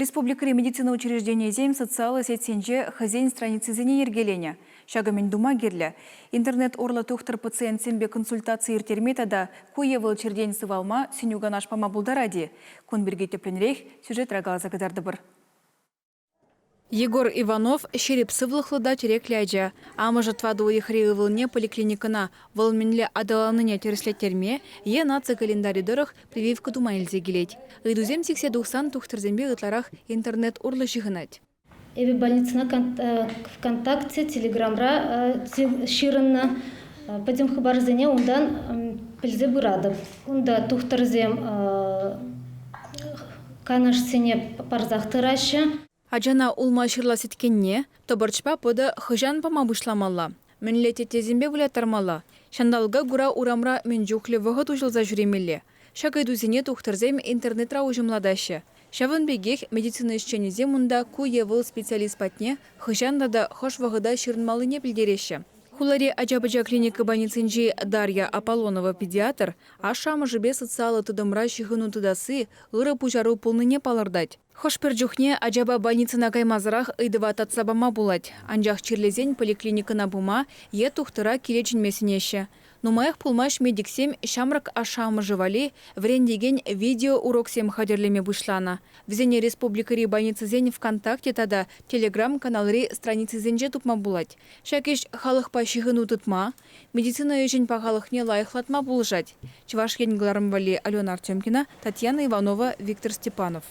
Республикӑри медицина учрежденийӗсем социаллӑ сетьсенче хӑйсен страницисене йӗркеленӗ. Ҫакӑ мӗн тума кирлӗ? Интернет урлӑ тухтӑр пациентсемпе консультаци ирттерме тата ку е вӑл чиртен сывалма сӗнӳ-канаш пама пултарать-и? Кун пирки тӗплӗнрех сюжетра каласа кӑтартӑпӑр. Егор Иванов ҫирӗп сывлӑхлӑ та тӗреклӗ ача. Амӑшӗ тӑватӑ уйӑхри ывӑлне поликлиникӑна вӑл мӗнле аталаннине тӗрӗслеттерме е наци календарӗ тӑрӑх прививка тума илсе килет. Ыйтусем сиксе тухсан тухтӑрсемпе ытларах интернет урлӑ ҫыхӑнать. Эпӗ больницӑна ВКонтакте, Телеграмра ҫырӑннӑ. Пӗтӗм хыпарсене унтан пӗлсе пыратӑп. Унта тухтӑрсем канашсене парсах тӑраҫҫӗ. Ачана улма-ҫырла сӗткенне, тӑпӑрчпа пӑтӑ хӑҫан пама пуҫламалла? Мӗнле теттесемпе выляттармалла? Ҫанталӑка кура урамра мӗн чухлӗ вӑхӑт уҫӑлса ҫӳремелле? Ҫак ыйтусене тухтӑрсем интернетра уҫӑмлатаҫҫӗ. Ҫавӑн пекех медицина ӗҫченӗсем унта ку е вӑл специалист патне хӑҫан тата хӑш вӑхӑта ҫырӑнмаллине пӗлтереҫҫӗ. Хулари ача-пӑча клиника больницинчи Дарья Аполлонова педиатр ашшӗ-амӑшӗпе социаллӑ тытӑмра ҫыхӑну тытасси ырӑ пуҫару пулнине палӑртать. Хӑш-пӗр чухне ачапа больницӑна каймасӑрах ыйтӑва татса пама пулать. Анчах чирлесен поликлиникӑна пыма е тухтӑра киле чӗнме сӗнеҫҫӗ. Нумаях пулмасть медиксем ҫамрӑк ашшӗ-амӑшӗ валли вӗрентекен видеоуроксем хатӗрлеме пуҫланӑ. Вӗсене республикӑри больницӑсен ВКонтакте тата Телеграм-каналри страницисенче тупма пулать. Ҫак ӗҫ халӑхпа ҫыхӑну тытма, медицина ӗҫӗн пахалӑхне лайӑхлатма пулӑшать. Чӑваш Ен кӑларӑм валли Алена Артемкина, Татьяна Иванова, Виктор Степанов.